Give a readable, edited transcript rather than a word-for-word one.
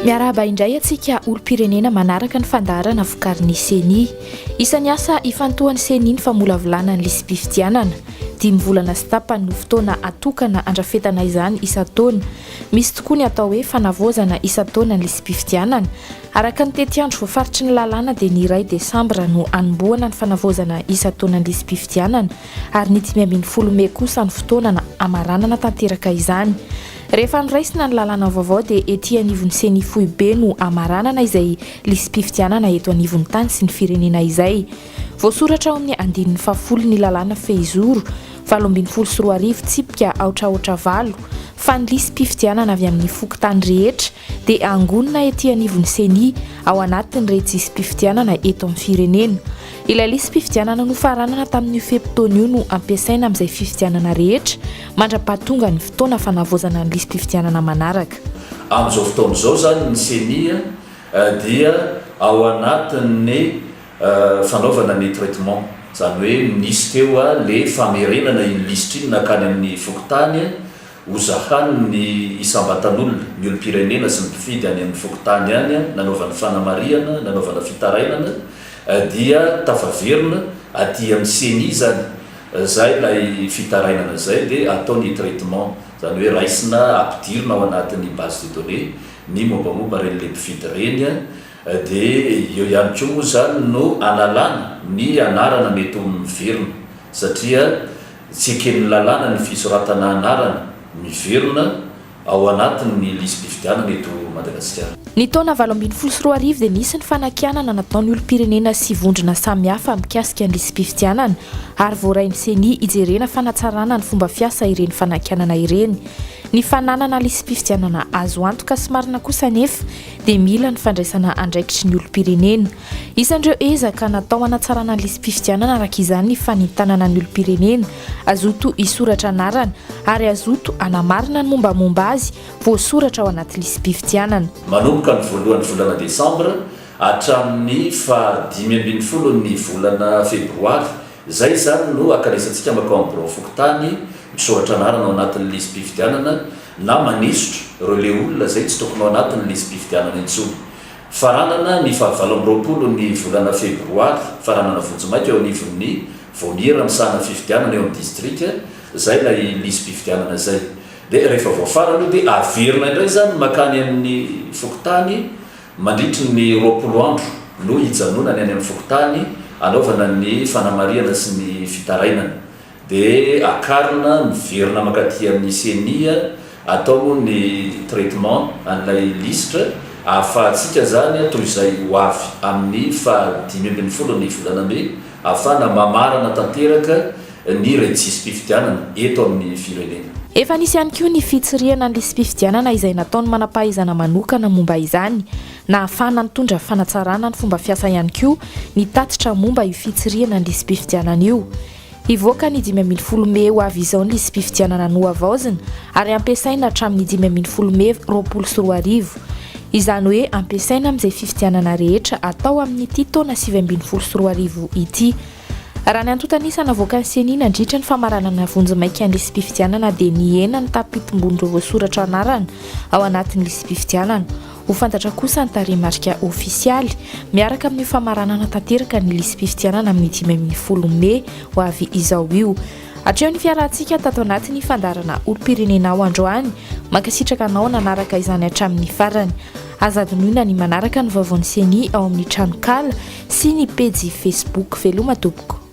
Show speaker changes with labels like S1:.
S1: Miarahaba indray antsika olom-pirenena manaraka ny fandaharana vokarin'ny Ceni. Isan'ny asa ifantohan'ny Ceni ny famolavolana ny lisi-pifidianana. Dimy volana sy tapany no fotoana atokana andrafetana izany isan-taona. Misy tokoa ny atao hoe fanavaozana isan-taona ny lisi-pifidianana. Araka ny tetiandro voafaritry ny lalàna dia ny iray desambra no hanombohana ny fanavaozana isan-taona ny lisi-pifidianana ary ny 15 mey kosa no fotoana hamaranana tanteraka izany. Rehefa noraisina ny lalàna vaovao dia ety anivon'ny Ceni foibe no hamaranana izay lisi-pifidianana eto anivon'ny tany sy ny firenena izay. Voasoratra ao amin'ny andininy fahafolo ny lalàna fehizoro 2018 tsipika aotra aotra valo fa ny lisi-pifidianana avy amin'ny fokontany rehetra dia angonina ety anivon'ny Ceni ao anatin'ny rejisi-pifidianana eto amin'ny firenena. Ilay lisi-pifidianana nofaranana tamin'io fe-potoana io no ampiasaina amin'izay fifidianana rehetra mandra-pahatonga ny fotoana fanavaozana ny lisi-pifidianana manaraka.
S2: Amin'izao fotoana izao izany ny Ceni dia ao anatin'ny fanaovana ny traitement, izany hoe nisy teo ilay famerenana iny lisitra iny nankany amin'ny fokontany, Hozahany ny isam-batan'olona, ny olom-pirenena sy ny mpifidy any amin'ny fokontany any, nanaovany fanamarihana, nanaovana fitarainana, dia tafaverina aty amin'ny Ceni izany izay ilay fitarainana izay dia atao ny traitement, izany hoe raisina, ampidirina ao anatin'ny base de données ny mombamomba ireny ilay mpifidy ireny, dia eo ihany koa moa izany no analana ny anarana mety ho miverina satria Tsy eken'ny lalàna ny fisoratana anarana miverina ao anatin'ny lisi-pifidianana eto Madagasikara.
S1: Ny taona 2018 dia nisy ny fanakianana nataon'ny olom-pirenena sy vondrona samihafa mikasika ny lisi-pifidianana ary voarain'ny Ceni hijerena fanatsarana ny fomba fiasa ireny fanakianana ireny. Ny fananana lisi-pifidianana azo antoka sy marina kosa anefa dia mila ny fandraisana andraikitry ny olom-pirenena. Isan'ireo ezaka natao hanatsarana ny lisi-pifidianana araka izany ny fanentanana ny olom-pirenena hazoto hisoratra anarana ary hazoto hanamarina ny mombamomba azy voasoratra ao anaty lisi-pifidianana.
S2: Manomboka ny voalohan'ny volana desambra hatramin'ny faha 15 ny volana febroary izay izany no hankanesantsika mankao amin'ny birao fokontany misoratra anarana ao anatin'ny lisi-pifidianana na manesotra ireo le olona izay tsy tokony ao anatin'ny lisi-pifidianana intsony. Faranana ny faha 28 ny volana febroary, faranana vonjimaika eo anivon'ny vaomiera misahana fifidianana eo amin'ny distrika, izay ilay lisi-pifidianana izay. Dia rehefa voafarana io dia averina indray izany mankany amin'ny fokontany mandritry ny 20 andro no hijanonany any amin'ny fokontany hanaovana ny fanamarihana sy ny fitarainana. Dia akarina miverina mankaty amin'ny ceni atao moa ny traitement an'ilay lisitra ahafahantsika izany toy izay ho avy amin'ny faha 15 ny volana mey ahafahana mamarana tanteraka ny rejisi-pifidianana eto amin'ny firenena.
S1: Efa nisy ihany koa ny fitsirihana ny lisi-pifidianana izay nataon'ny manam-pahaizana manokana momba izany. Nahafahana nitondra fanatsarana ny fomba fiasa ihany koa ny tatitra momba io fitsirihana ny lisi-pifidianana io. Hivoaka ny 15 mey ho avy izao ny lisi-pifidianana nohavaozina ary hampiasaina hatramin'ny 15 mey 2020. Izany hoe ampiasaina amin'izay fifidianana rehetra atao amin'ity taona 2019 ity. Raha ny antontan'isa navoakan'ny Ceni nandritra ny famaranana vonjimaika ny lisi-pifidianana dia nihena ny taham-pitombon'ireo voasoratra anarana ao anatin'ny lisi-pifidianana. Ho fantatra kosa ny tarehimarika ofisialy miaraka amin'io famaranana tanteraka ny lisi-pifidianana amin'ny 15 mey ho avy izao io. Hatreo ny fiarahantsika tato anatin'ny fandaharana Olom-pirenena ao androany. Mankasitraka anao nanaraka izany hatramin'ny farany. Aza adinoina ny manaraka ny vaovaon'ny Ceni ao amin'ny tranonkala sy ny pejy Facebook. Veloma tompoko.